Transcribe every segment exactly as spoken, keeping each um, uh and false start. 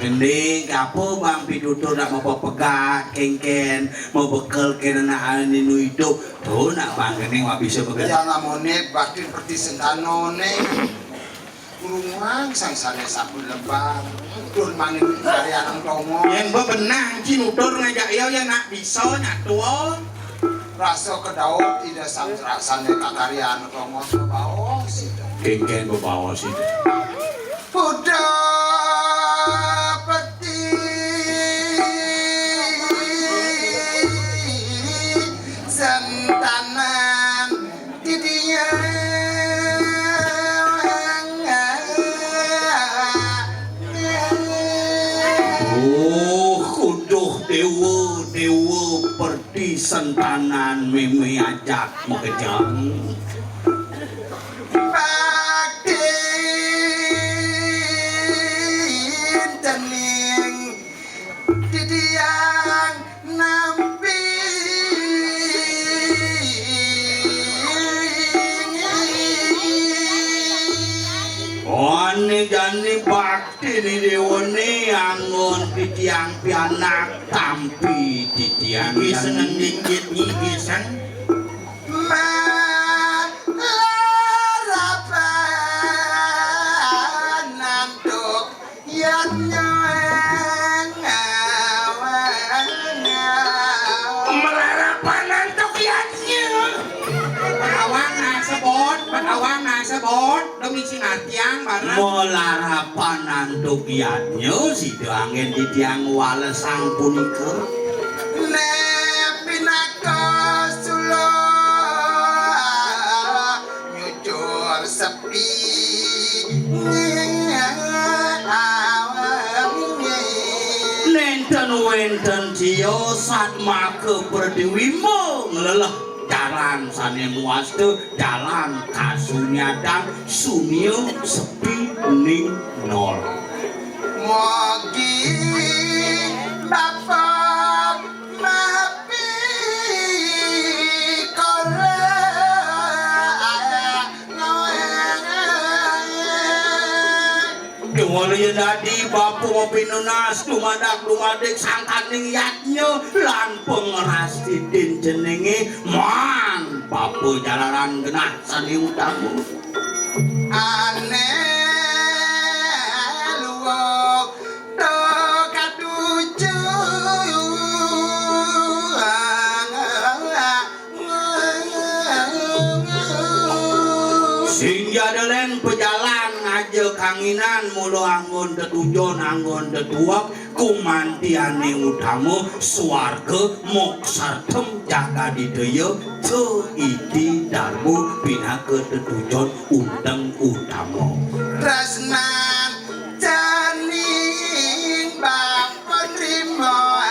Gending, apa bang pitutur nak mapapegat, kéngkén, mabekel kén anak anu idup. Tuh, nak bang gending, wak bisa bekel. Yang amoné bakti perti sentanoné. Urung sang sané sampun lebar. Tuh mangin karya nang tongo. Yang bebenah, ci nutur ngajak iya, ya nak bisa, nak tua. Rasa kedaud tidak sang sané kakarya nang tongo bebaos itu. Kéngkén bebaos itu. Udah peti sentanan di dia. Oh, kuduh déwa, déwa perti sentanan mémé ajak makejang. Bakti tening titiang nampi. Ané jani bakti ni déwané anggon titiang pianak tampi titiang. Giseng dikit nyi giseng. Malarapan antuk yatnya. Malarapan antuk yatnya. Awang nasebut, awang nasebut, demi sinatiang bareng. Malarapan antuk yatnya, sida anggén titiang walesang punika. Né pinaka suluh nyujur sepi. Nénten wénten sia satmaka pertiwi ngleleh jalan sané muasta, jalan kasunyadan, sunia, sepi, ning nol. Mogi Bapa mapi kala. Déwala yén dadi bapa mapinunas dumadak dumadik sangkaning yadnya lan pangrastiti jenengé, man bapa jalaran genah sané utama. Ané luwung to katuju. Sing jada lén pajalan ngaja kanginan mula anggon tetujon, anggon tetuek, kumantiané utama swarga moksartham jagadhidaya, ca iti darma pinaka tetujon unteng utama. Tresnan janing bapa trima.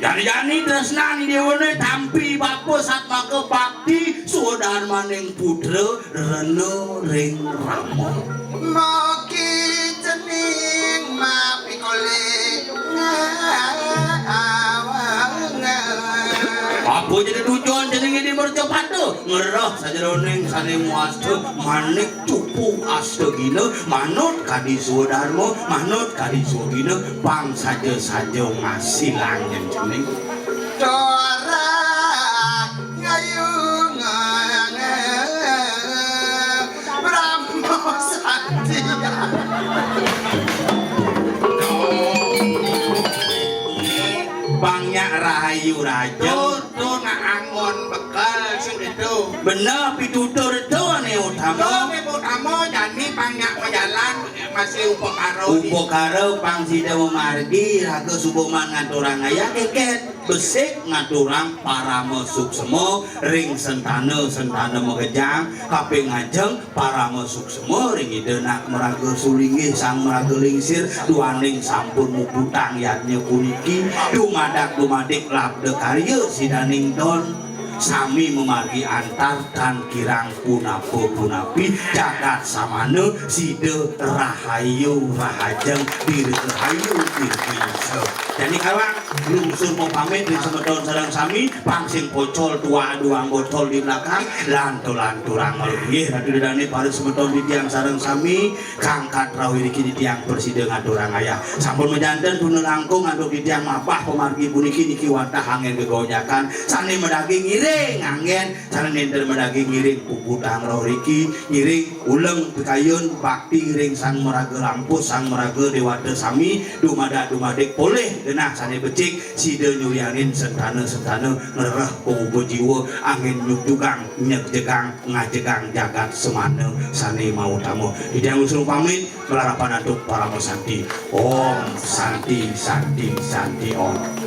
Jani-jani tresnan déwané tampi bapa satmaka bakti swadarmaning putra rena ring rama. Mogi cening mapikolih. Apa jadi tujuan cening ini mercapada? Ngerah sajeroning sané muasta manik cupu astagina, manut kadi swadarma, manut kadi swagina, pang saja-saja ngasilang yen cening. Dora ngayung Brahma Satya. Bang nyak rahayu raja. Tuh, tuh, nak anggon bekel sing itu. Bener, pitutur to né utama. Tuh, né utama, jani pang nyak majalan, masih upakara. Upakara pang sida mamargi, raga suba man ngaturang ayah kékét. Besik ngaturang parama suksma ring sentana, sentana makejang, kaping ajeng parama suksma ring Ida Nak Maraga Sulinggih Sang Maraga Lingsir, duaning sampun muputang yadnya puniki, dumadak dumadik labda karya sidaning don. Sami mamargi antar tan kirang punapa-punapi, jagat samana sida rahayu rahajeng dirgahayu dirgayusa. Jani kawan, lungsur mapamit ring semeton sareng sami, pang sing pocol tuak duang botol di belakang, lantur-lanturang malih. Nggih, Ratu Ida dané para semeton titiang sareng sami, kangkat rauh iriki titiang prasida ngaturang ayah. Sampun majanten tuna langkung antuk titiang mabah pamargi puniki niki wantah anggén gegonjakan. Sané madaging ngiring anggén, sané nénten madaging ngiring puputang rauh iriki, ngiring uleng pikayun bakti ring Sang Maraga Lampus, Sang Maraga Déwata sami, dumadak-dumadik polih genah sané becik, sida nyulianin sentana-sentana ngrereh panguba jiwa anggén nyugjugang, nyegjegang, ngajegang jagat semana sané mautama. Titiang lungsur pamit, malarapan antuk parama santi. Om Santi, Santi, Santi, Om.